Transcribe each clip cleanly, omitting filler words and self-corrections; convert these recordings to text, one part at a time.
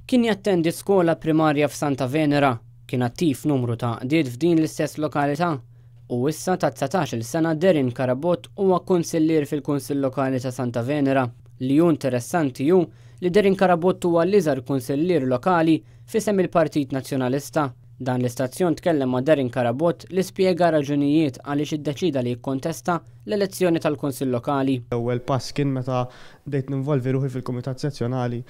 Kien jattendi skola primarja f'Santa Venera, kien attiv f'numru ta' għaqdiet f'din l-istess lokalità u issa ta' 19-il sena Darren Carabott huwa kunsillier fil-Kunsill Lokali ta' Santa Venera. Li hu interessanti hu li Darren Carabott huwa l-iżgħar kunsillier lokali f'isem il-Partit Nazzjonalista. Dan l-istazzjon tkellem ma' Darren Carabott li spjega raġunijiet għaliex iddeċieda li jikkontesta l-elezzjoni tal-Kunsill Lokali. L-ewwel pass kien meta bdejt ninvolvi ruħi fil-Kumitat Sezzjonali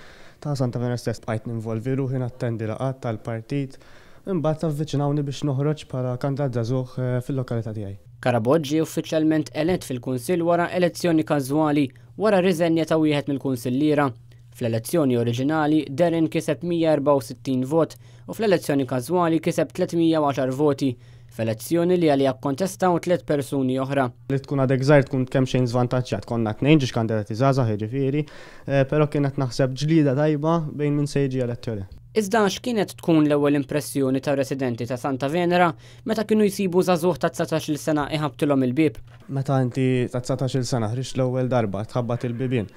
ta' Santa Venera stess. Bqajt ninvolvi ruħi nattendi laqgħat tal-partit. Imbagħad avviċinawni biex noħroġ bħala kandidat żagħżugħ fil-lokalità tiegħi. Carabott ġie uffiċjalment elett fil-Kunsill wara elezzjoni każwali wara r-riżenja ta' wieħed mill-kunsilliera. Fl-elezzjoni oriġinali, Darren kiseb 164 vot u fl-elezzjoni każwali kiseb 310 voti, f'elezzjoni li għaliha kkontestaw tliet persuni oħra. Li tkun għadek żgħir tkun kemxejn żvantaġġjat. Konna tnejn, ġiex kandidati żgħażagħ jiġifieri, però kienet naħseb ġlieda tajba bejn min se jiġi elett jew le. Iżda x'kienet tkun l-ewwel impressjoni tar-residenti ta' Santa Venera meta kienu jsibu żagħżugħ ta' 19-il sena iħabbtilhom il-bieb? Meta inti ta' 19-il sena ħriġt l-ewwel darba tħabbat il-bibien,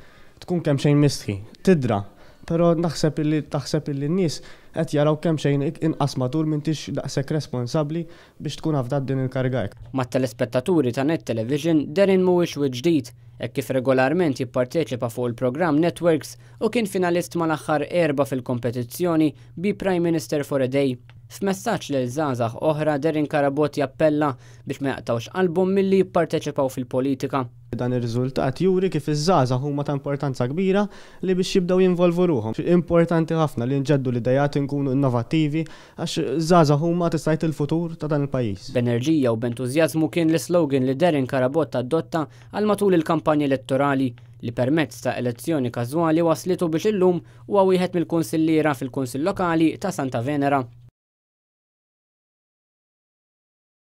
tkun kemxejn mistħi, tidra, però naħseb illi taħseb illi n-nies qed jaraw kemxejn inqas matur m'intix daqshekk responsabbli biex tkun afdat din il-kariga hekk. Mat-telespettaturi ta' Net Television, Darren mhuwiex wiċċ ġdid, hekk kif regolarment jipparteċipa fuq il-programm Networks u kien finalist mal-aħħar erba' fil-kompetizzjoni Be Prime Minister for a Day. F'messaġġ lil żgħażagħ oħra, Darren Carabott jappella biex ma jaqtgħux qalbhom milli jipparteċipaw fil-politika. Dan ir-riżultat juri kif iż-żgħażagħ huma ta' importanza kbira li biex jibdew jinvolvu ruħhom. Importanti ħafna li nġeddu l-ideat, inkunu innovattivi għax iż-żgħażagħ huma tista' tgħid il-futur ta' dan il-pajjiż. B'enerġija u b'entużjażmu kien l-islogan li Darren Carabott adotta għal matul il-kampanja elettorali li permezz ta' elezzjoni każwali waslitu biex illum huwa wieħed mill-kunsilliera fil-Kunsill Lokali ta' Santa Venera.